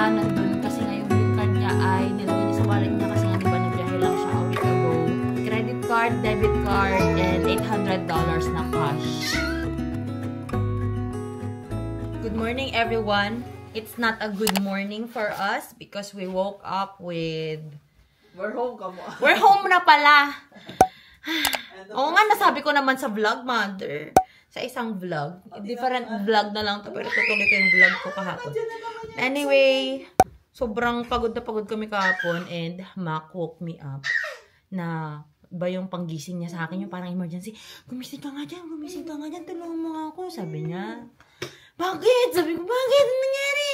niya, nandun kasi nga yung green card niya ay nilagay niya sa wallet niya kasi nga diba nagbiyahe lang siya a week ago. Credit card, debit card, and $800 na cash. Good morning everyone. It's not a good morning for us because we woke up with... We're home ka mo. We're home na pala. Oo nga, nasabi ko naman sa vlog, mother. Sa isang vlog. Different vlog na lang to. Pero tutuloy ko yung vlog ko kahapon. Anyway, sobrang pagod na pagod kami kahapon. And Mac woke me up. Na ba yung panggising niya sa akin, yung parang emergency. Gumising ka nga dyan, tulungan mo nga ako. Sabi niya. Bakit? Sabi ko, bakit? Ano nangyari?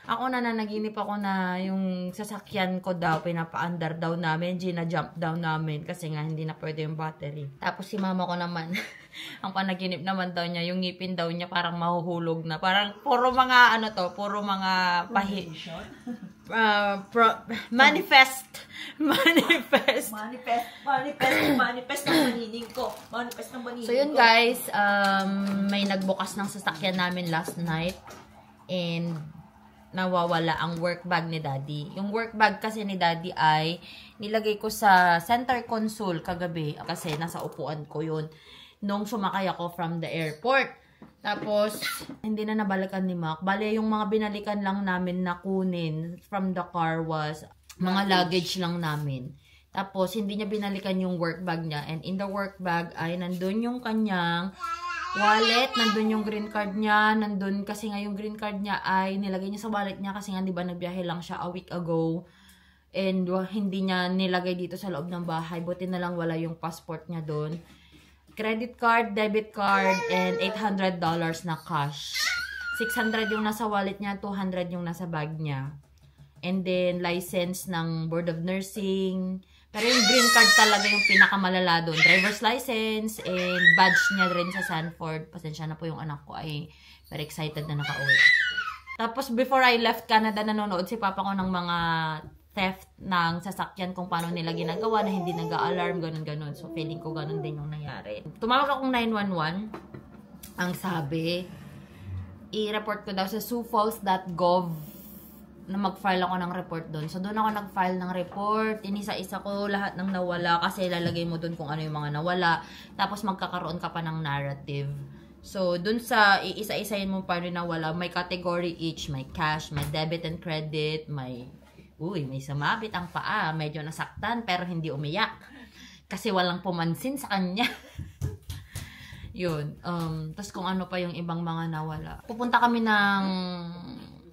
Ako na nanaginip ako na yung sasakyan ko daw, pinapa-under daw namin, gina-jump down namin kasi nga hindi na pwede yung battery. Tapos si mama ko naman, ang panaginip naman daw niya, yung ngipin daw niya parang mahuhulog na. Parang puro mga ano to, puro mga manifest ng manining ko. Manifest ng manining ko. So yun guys, may nagbukas ng sasakyan namin last night and nawawala ang work bag ni Daddy. Yung work bag kasi ni Daddy ay nilagay ko sa center console kagabi kasi nasa upuan ko yun nung sumakay ako from the airport. Tapos, hindi na nabalikan ni Mac. Bale, yung mga binalikan lang namin na kunin from the car was mga luggage lang namin. Tapos, hindi niya binalikan yung work bag niya. And in the work bag ay nandun yung kanyang wallet, nandun yung green card niya, nandun kasi nga yung green card niya ay nilagay niya sa wallet niya kasi nga diba nagbiyahe lang siya a week ago and hindi niya nilagay dito sa loob ng bahay, buti na lang wala yung passport niya doon. Credit card, debit card, and $800 na cash. 600 yung nasa wallet niya, 200 yung nasa bag niya. And then license ng Board of Nursing. Pero yung green card talaga yung pinakamalala doon. Driver's license and badge niya rin sa Sanford. Pasensya na po yung anak ko ay very excited na nakauwi. Tapos before I left Canada, nanonood si Papa ko ng mga theft ng sasakyan kung paano nila ginagawa na hindi nag-a-alarm, ganun-ganun. So feeling ko ganun din yung nangyari. Tumawag akong 911. Ang sabi, i-report ko daw sa siouxfalls.gov na mag-file ako ng report doon. So, doon ako nag-file ng report. Inisa-isa ko lahat ng nawala kasi lalagay mo doon kung ano yung mga nawala. Tapos, magkakaroon ka pa ng narrative. So, doon sa iisa-isayin mo pa rin nawala, may category each. May cash, may debit and credit, may sumabit ang paa. Medyo nasaktan pero hindi umiyak. Kasi walang pumansin sa kanya. Yun. Tapos, kung ano pa yung ibang mga nawala. Pupunta kami ng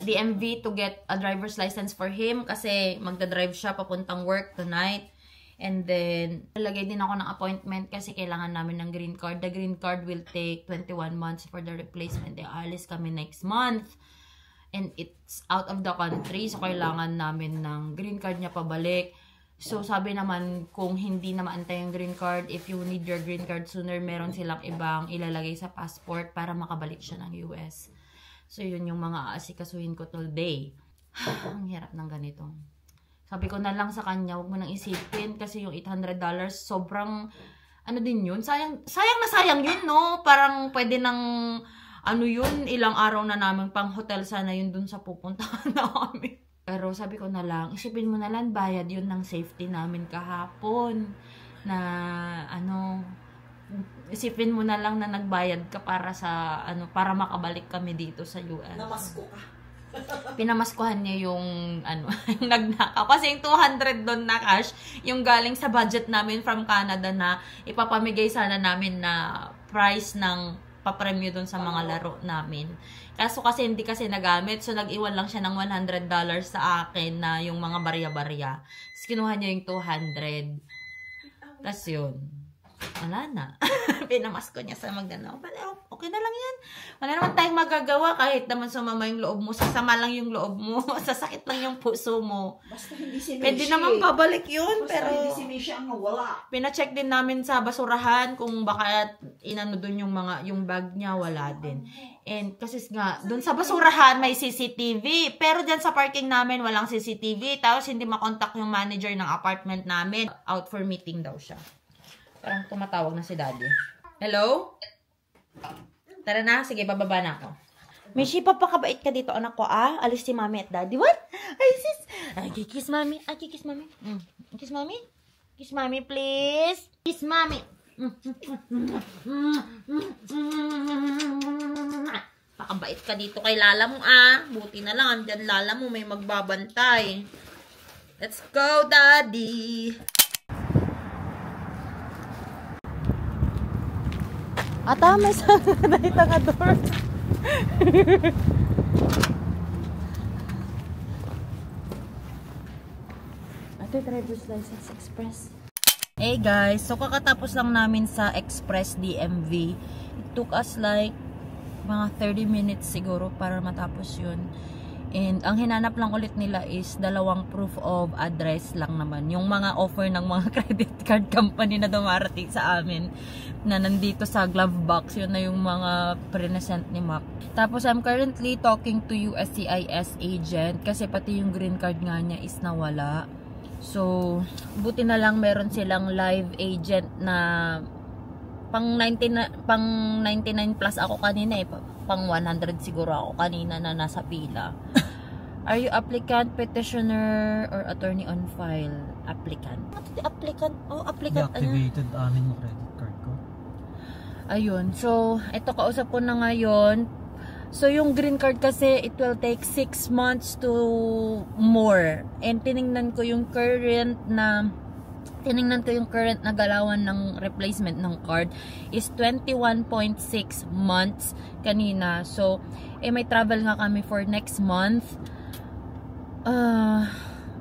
DMV to get a driver's license for him kasi magdadrive siya papuntang work tonight. And then, nalagay din ako ng appointment kasi kailangan namin ng green card. The green card will take 21 months for the replacement. Alis kami next month. And it's out of the country. So, kailangan namin ng green card niya pabalik. So, sabi naman, kung hindi na maantay yung green card, if you need your green card sooner, meron silang ibang ilalagay sa passport para makabalik siya ng US. So, yun yung mga aasikasuhin ko today. Ang hirap ng ganito. Sabi ko na lang sa kanya, huwag mo nang isipin kasi yung $800, sobrang, ano din yun? Sayang na sayang yun, no? Parang pwede nang, ano yun, ilang araw na namin pang hotel sana yun dun sa pupuntahan namin. Pero sabi ko na lang, isipin mo na lang, bayad yun ng safety namin kahapon. Na, isipin mo na lang na nagbayad ka para sa para makabalik kami dito sa US. Namasko ka. Pinamaskuhan niya yung yung nagnakaw kasi yung 200 doon na cash, yung galing sa budget namin from Canada na ipapamigay sana namin na price ng papremyo doon sa mga laro namin. Kaso kasi hindi kasi nagamit, so nag-iwan lang siya ng $100 sa akin na yung mga barya-barya. Tapos kinuha niya yung 200. Tapos yun. Wala na. Pinamasko niya sa magdano. Okay na lang yan. Wala naman tayong magagawa kahit naman sumama yung loob mo. Sasama lang yung loob mo. Sasakit lang yung puso mo. Basta hindi si Mishi. Pwede naman pabalik yun. Basta pero hindi si Mishi ang nawala. Pina-check din namin sa basurahan kung baka inano dun yung bag niya. Wala din. And kasi nga, dun sa basurahan may CCTV. Pero dyan sa parking namin walang CCTV. Tapos hindi makontak yung manager ng apartment namin. Out for meeting daw siya. Parang tumatawag na si Daddy. Hello? Tara na. Sige, bababa na ako. Mishi, papakabait ka dito, anak ko, ah? Alis si mami at daddy. What? Ay, sis. Ay, kiss mami. Ay, kiss mami. Kiss mami. Kiss mami, please. Kiss mami. Pakabait ka dito kay Lala mo, ah. Buti na lang, andyan Lala mo, may magbabantay. Let's go, daddy. Ata, may sana dito nga door. Ate, driver's license express. Hey guys, so kakatapos lang namin sa Express DMV. It took us like mga 30 minutes siguro para matapos yun. And ang hinanap lang ulit nila is 2 proof of address lang naman. Yung mga offer ng mga credit card company na dumarating sa amin na nandito sa glove box, yun na yung mga present ni Mac. Tapos I'm currently talking to USCIS agent kasi pati yung green card nga niya is nawala. So, buti na lang meron silang live agent na pang 99 plus ako kanina eh. Pang 100 siguro ako kanina na nasa pila. Are you applicant, petitioner, or attorney on file? Applicant. Applicant? Oh, applicant. Deactivated amin yung credit card ko. Ayun. So, ito kausap ko na ngayon. So, yung green card kasi, it will take 6 months to more. And tiningnan ko yung current na galawan ng replacement ng card is 21.6 months kanina. So, may travel nga kami for next month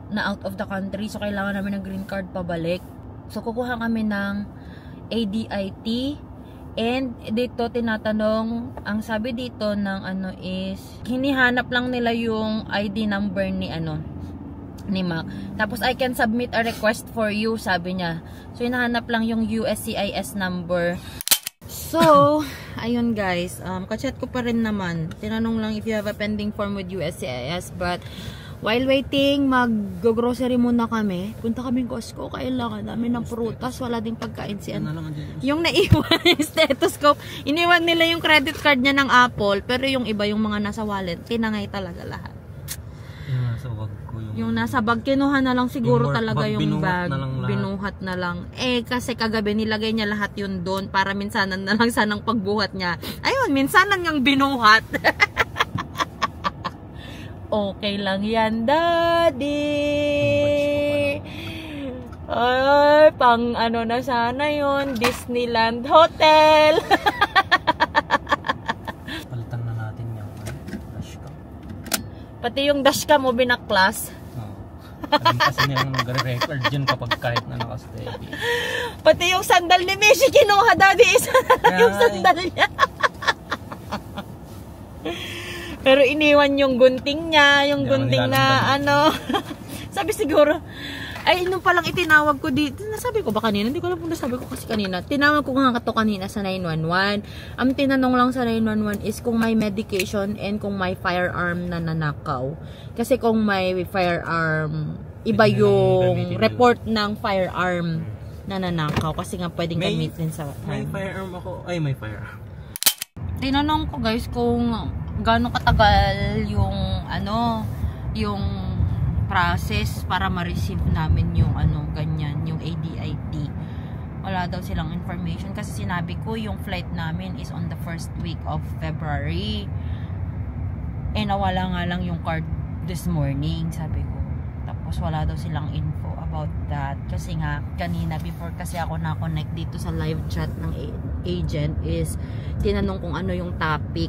na out of the country. So, kailangan namin ng green card pabalik. So, kukuha kami ng ADIT. And dito tinatanong, ang sabi dito ng ano is, hinihanap lang nila yung ID number ni Mac. Tapos I can submit a request for you, sabi niya. So hinahanap lang yung USCIS number. So, ayun guys, kachat ko pa rin naman. Tinanong lang if you have a pending form with USCIS, but while waiting, mag-grocery muna kami. Punta kaming Costco, kailangan namin ng prutas. Wala ding pagkain si yung naiwan yung stethoscope. Iniwan nila yung credit card niya ng Apple, pero yung iba, yung mga nasa wallet, tinangay talaga lahat. Yung nasa bag ko. Yung nasa bag, kinuha na lang siguro talaga yung bag. Binuhat na lang. Kasi kagabi nilagay niya lahat yun doon para minsanan na lang sanang pagbuhat niya. Ayun, minsanan niyang binuhat. Okay lang yan, daddy. Ay, pang ano na sana yun, Disneyland Hotel. Palitan na natin yung dashcam. Pati yung dashcam mo binaklas. Kasi nilang nagre-record dyan kapag kahit na nakasteady. Pati yung sandal ni Messi kinuha, daddy. Isa na yung sandal niya. Pero iniwan yung gunting niya, yung gunting na sabi siguro, ay nung palang itinawag ko dito, nasabi ko ba kanina? Hindi ko alam kung nasabi ko kasi kanina. Tinawag ko nga ito kanina sa 911. Ang tinanong lang sa 911 is kung may medication and kung may firearm na nanakaw. Kasi kung may firearm, iba yung report ng firearm na nanakaw. Kasi nga pwedeng gamitin sa may firearm ako. Ay, may firearm. Tinanong ko guys kung gaano katagal yung yung process para ma-receive namin yung ganyan, yung ADIT. Wala daw silang information kasi sinabi ko yung flight namin is on the first week of February. Nawala nga lang yung card this morning, sabi ko. Tapos wala daw silang info about that kasi nga kanina before kasi ako na-connect dito sa live chat ng agent is tinanong kung ano yung topic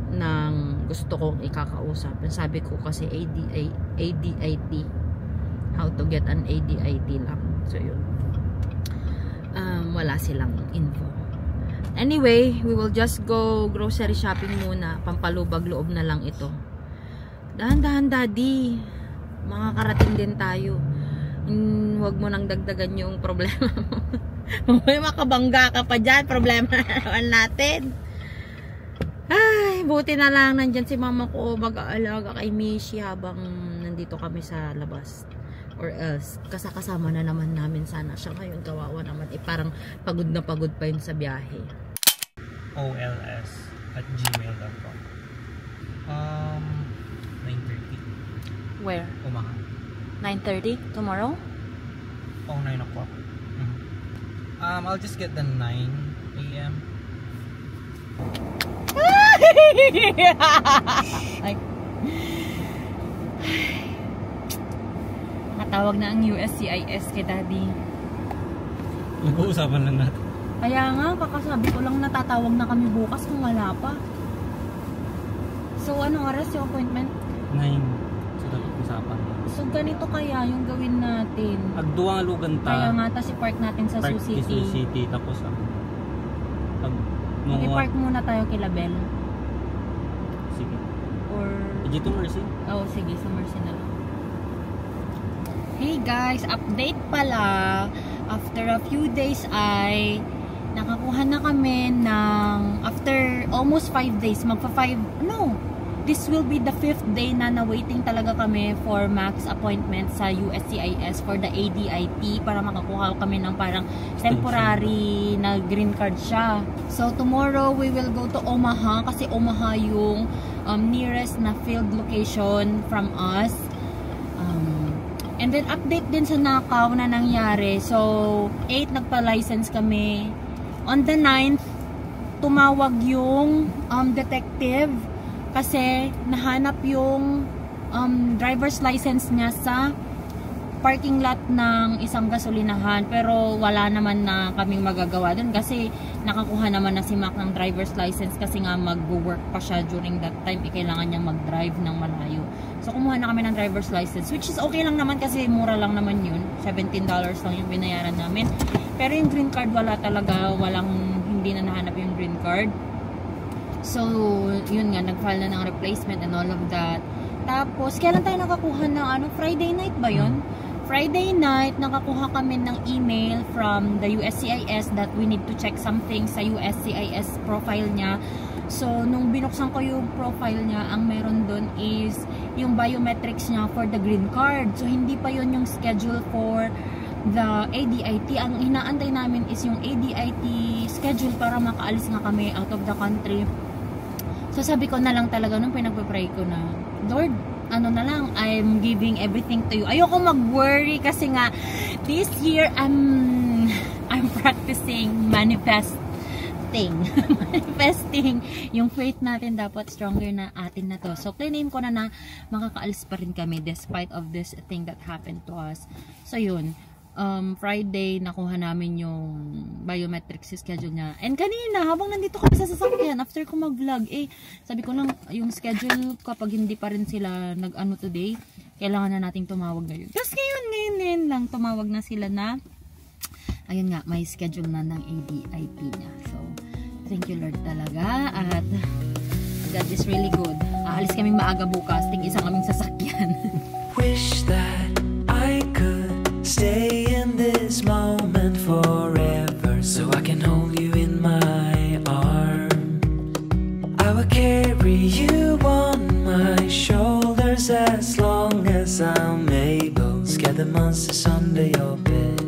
ng gusto kong ikakausap. Sabi ko kasi ADIT, how to get an ADIT lang. So yun, wala silang info. Anyway, we will just go grocery shopping muna. Pampalubag loob na lang ito. Dahan-dahan, daddy, makakarating din tayo. Huwag mo nang dagdagan yung problema mo. May makabangga ka pa dyan, problema naman natin. Ay, buti na lang nandyan si mama ko mag-aalaga kay Mishi habang nandito kami sa labas. Or else, kasama na naman namin sana siya ngayon. Kawawa naman. Parang pagod na pagod pa yun sa biyahe. ols@gmail.com Where? Omaha. 9:30 tomorrow? Oh, 9 o'clock. I'll just get the 9 a.m. Ay. Natawag na ang USCIS kay Daddy. Mag-uusapan lang natin. Kaya nga, kakasabi ko lang natatawag na kami bukas kung wala pa. So, anong oras yung appointment? 9. So, dapat usapan. So, ganito kaya yung gawin natin. Agduwa nga lugan ta. Kaya nga, tas i-park natin sa Park Sioux City. Sioux City. Tapos, Mag-i-park muna tayo kay Label. Sige. Or... G2 Mercy? Oh, sige, sa Mercy na lang. Hey guys, update pala. After a few days ay nakakuha na kami ng after almost 5 days, this will be the 5th day na waiting talaga kami for Max appointment sa USCIS for the ADIT para makakuha kami ng parang temporary na green card siya. So tomorrow we will go to Omaha kasi Omaha yung nearest na field location from us. And then update din sa Nakaw na nangyari. So 8 nagpa-license kami. On the 9th tumawag yung detective kasi nahanap yung driver's license niya sa parking lot ng isang gasolinahan, pero wala naman na kaming magagawa dun kasi nakakuha naman na si Mac ng driver's license kasi nga mag-work pa siya during that time, kailangan niyang mag-drive ng malayo. So kumuha na kami ng driver's license, which is okay lang naman kasi mura lang naman yun, $17 lang yung binayaran namin. Pero yung green card wala talaga, hindi na nahanap yung green card. So yun nga, nag-file na ng replacement and all of that. Tapos kailan tayo nakakuha ng Friday night ba yun? Friday night, nakakuha kami ng email from the USCIS that we need to check something sa USCIS profile niya. So, nung binuksan ko yung profile niya, ang meron doon is yung biometrics niya for the green card. So, hindi pa yun yung schedule for the ADIT. Ang inaantay namin is yung ADIT schedule para makaalis nga kami out of the country. So, sabi ko na lang talaga nung pinagpapray ko na, Lord, I'm giving everything to you. Ayoko mag-worry kasi nga this year I'm practicing manifesting. Manifesting yung faith natin dapat stronger na atin na to. So claim ko na makakaalis pa rin kami despite of this thing that happened to us. So yun, Friday nakuha namin yung biometrics schedule niya. And kanina habang nandito kami sa sasakyan after ko mag-vlog, sabi ko lang yung schedule kapag hindi pa rin sila nag-ano today, kailangan na nating tumawag ngayon. Tapos ngayon lang tumawag na sila na ayun nga, may schedule na ng ADIT niya. So thank you Lord talaga at God is really good. Aalis kaming maaga bukas, tig-isa kaming sasakyan. Wish that I could stay in this moment forever, so I can hold you in my arms. I will carry you on my shoulders as long as I'm able. Scare the monsters under your bed.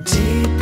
Deep